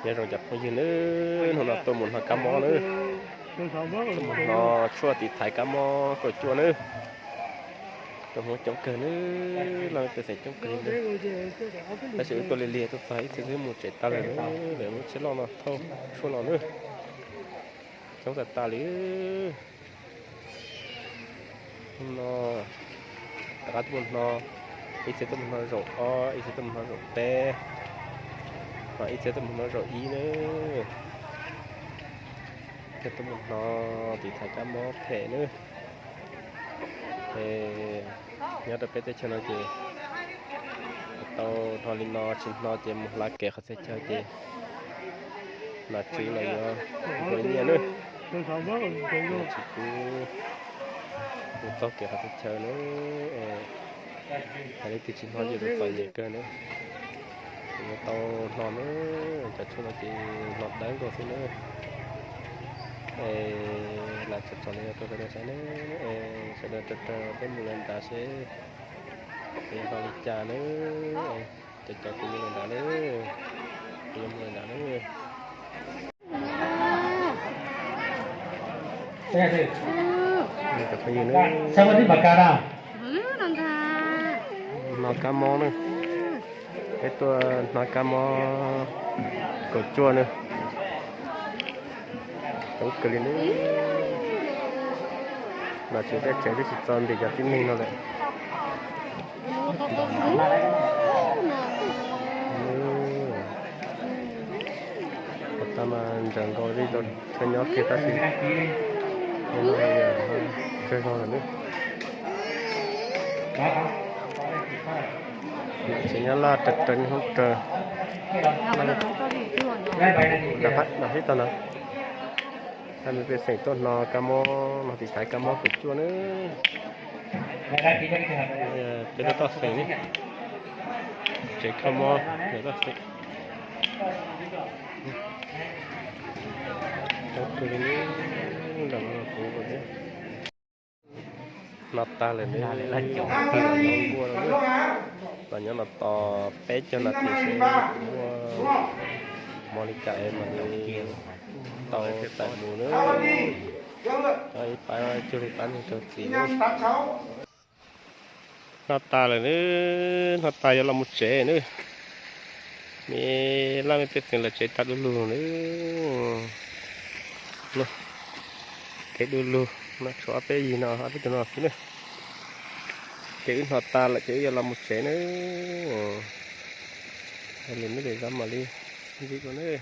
Nyob zoo cov phooj ywg nawb, hnub no tuaj mus hno kab mob nawb. Tuaj mus hno tshuaj tiv thaiv kab mob kaum cuaj nawb. Tuaj Hmoob coob kawg nawb, laj mej pej xeem coob kawg li nawb. Tab sis wb tuaj lig lig tuaj txog ib txhia twb mus tsev tag lawm nawb, lawv muab tsheb loj no thauj tshuaj los nawb. Coob tas tas li. Hnub no rov qab tuaj mus hno, ib txhia tuaj mus hno zaum ob, ib txhia tuaj mus hno zaum peb, ho ib txhia tuaj mus hno zaum ib nawb. Ib txhia tuaj mus hno tiv thaiv kab mob phem nawb. Es nyob rau peb teb chaws no ces tau hno li no, tsis hno ces mus hla kev qhov txhia chaw ces nom tswv los yuav hua nyiaj nawb. Nom tswv pub mus txog kev qhov txhia chaw nawb. Hais leej twg tsis hno ces txom nyem kawg nawb. Ces yuav tau hno nawb, cov tshuaj no ces hno dawb nkaus xwb nawb. Es lam tso tso li no rau sawv daws saib nawb, es sawv daws raws raws peb mus lawv nrad seb yuav hno li cas nawb. Cov cov kuv mus lawv nrad nawb, kuv yuav mus lawv nrad nawb. Cov phooj ywg nawb, hno kab mob nawb, peb tuaj hno kab mob kaum cuaj nawb. Coob kawg li nawb. Nom tswv teb tsev twb tsis txo ntim cov tib neeg no lawm. Puas tab mas ntsawm nkaus li rau chaw nyob kiag tab sis tsawg zog lawm nawb. Nom tswv nyob laj raws raws niaj hnub raws. Rov qab los sib tau na. Laj mej pej xeem tuaj hno kab mob, hno tiv thaiv kab mob kaum cuaj nawb. Peb lub toj xeem ne, tsev kho mob lub toj xeem. Coob kawg li nawb, nram no los kuv thiab. Hno tag lawm nawb, los nyob los tos peb caug nas this seb muaj mob li cas es mam li tau tawm mus nawb. Ib pab cuag li pab neeg raug txim nawb. Hno tas lawm nawb, hno tas yuav los mus tsev nawb. Me laj mej pej xeem lawv tsev tag du lug nawb. Kev du lug no tshuav ob peb yig no, ob peb tug no xwb nawb. Ces wb hno tas lawm ces wb yuav los mus tsev nawb. Hais lus neb lwm zaus mam li ntxiv dua nawb.